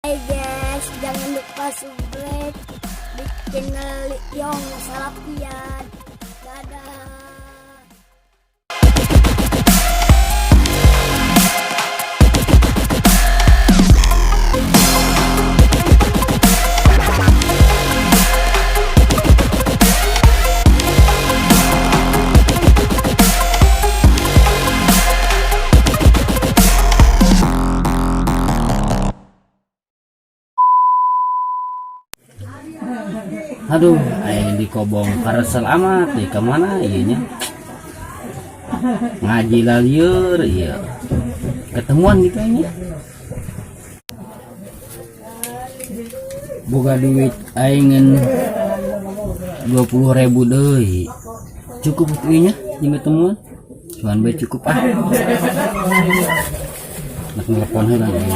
Hai guys, jangan lupa subscribe di channel Yong Salapian. Dadah. Aduh, aing di kobong karesel amat di kemana ieu nya? Ngaji lalieur ieu. Ketemuan gitu nya. Boga duit aing ngan 20.000 deui. Cukup ieu nya jeung ketemuan? Cuman bae cukup ah. Nak nelpon heula aing.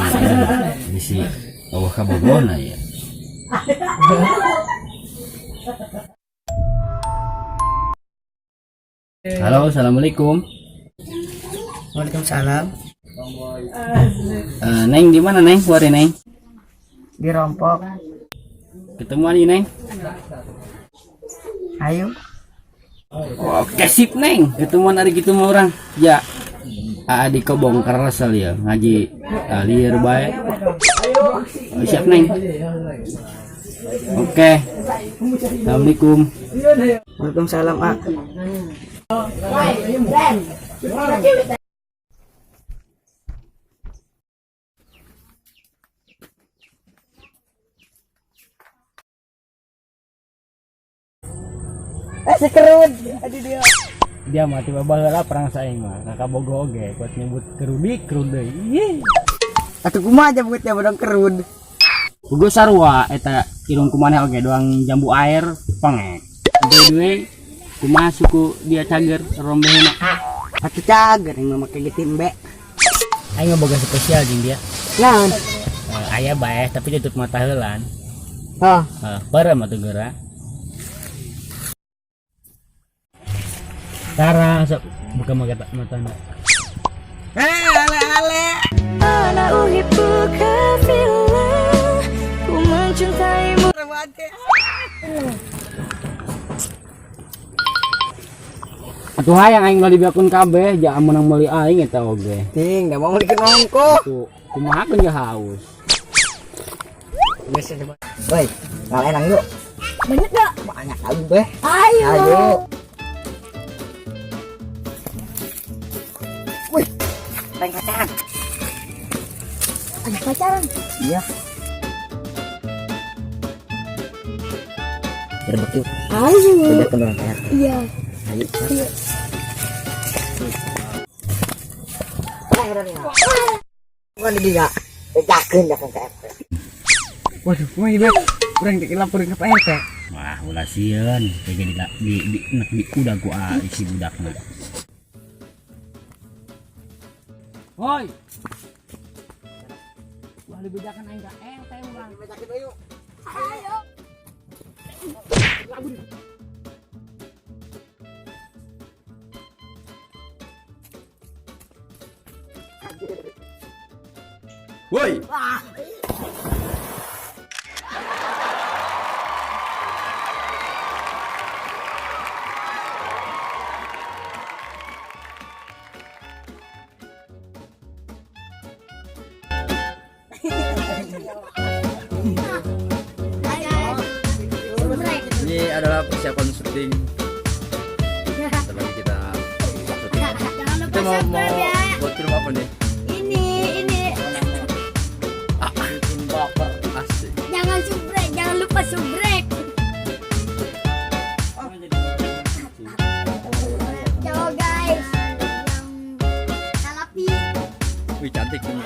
Bisi euweuh kabogona ya. Halo, assalamualaikum. Waalaikumsalam. Neng di mana Neng? Wari Neng. Di rompok. Ketemuan nih Neng. Ayo. Oke sip Neng. Ketemuan hari gitu mah orang. Ya. Aa di kobong keresel ya ngaji lieur bae. Oh, siap Neng. Oke. Assalamualaikum. Waalaikumsalam, A. Si kerud. Aduh dia. Dia mah tiba baheula perang saing mah. Kakak bogo oge kuat nyebut kerudik kerud deui. Ih. Atuh kumaha jabutnya bodong kerud. Ugo sarua eta irung kumaneh oge doang jambu air pengek. By the way, kumaha suku dia cager rombehna? Atuh cager yang mah make getimbe. Aing mah boga spesial jeung dia. Naon? Aya bae tapi tutup mata heulan. Hah. Heuh, parem atuh geura. Tara sok buka mata matana. Ale ale. Ana uhibbuka fillah, ku mencintaimu. Atuh hayang aing meuli bakun kabeh, ja menang meuli aing eta oge. Ting, da mau meulikeun ongkoh. Tuh, kumaha keun ja haus. Geus coba. Woi, ngalenan yuk. Banyak gak? Banyak kali beh. Ayo. Ayo. Wih, pengen pacaran. Ada pacaran. Iya. Gerbek yuk. Ayo. Beda ke orang kayak. Iya. Ayo. Iya. Bukan di dia. Bejakeun dah ke RT. Waduh, kumaha ieu? Urang teh laporin ke Pak RT. Wah, ulah sieun, kayak di nek di kuda ku a isi budakna. Hoi. Wah, dibejakan aing ka RT urang. Bejakeun yuk. Ayo. Woi, Subrek. ini adalah persiapan syuting. Bentar lagi kita syuting. Jangan lupa Kita mau mau subscribe ya. buat film apa nih? Ini. Asik. Jangan subrek, jangan lupa subrek. Ciao guys. Yang Salapi. Wih, cantik nih.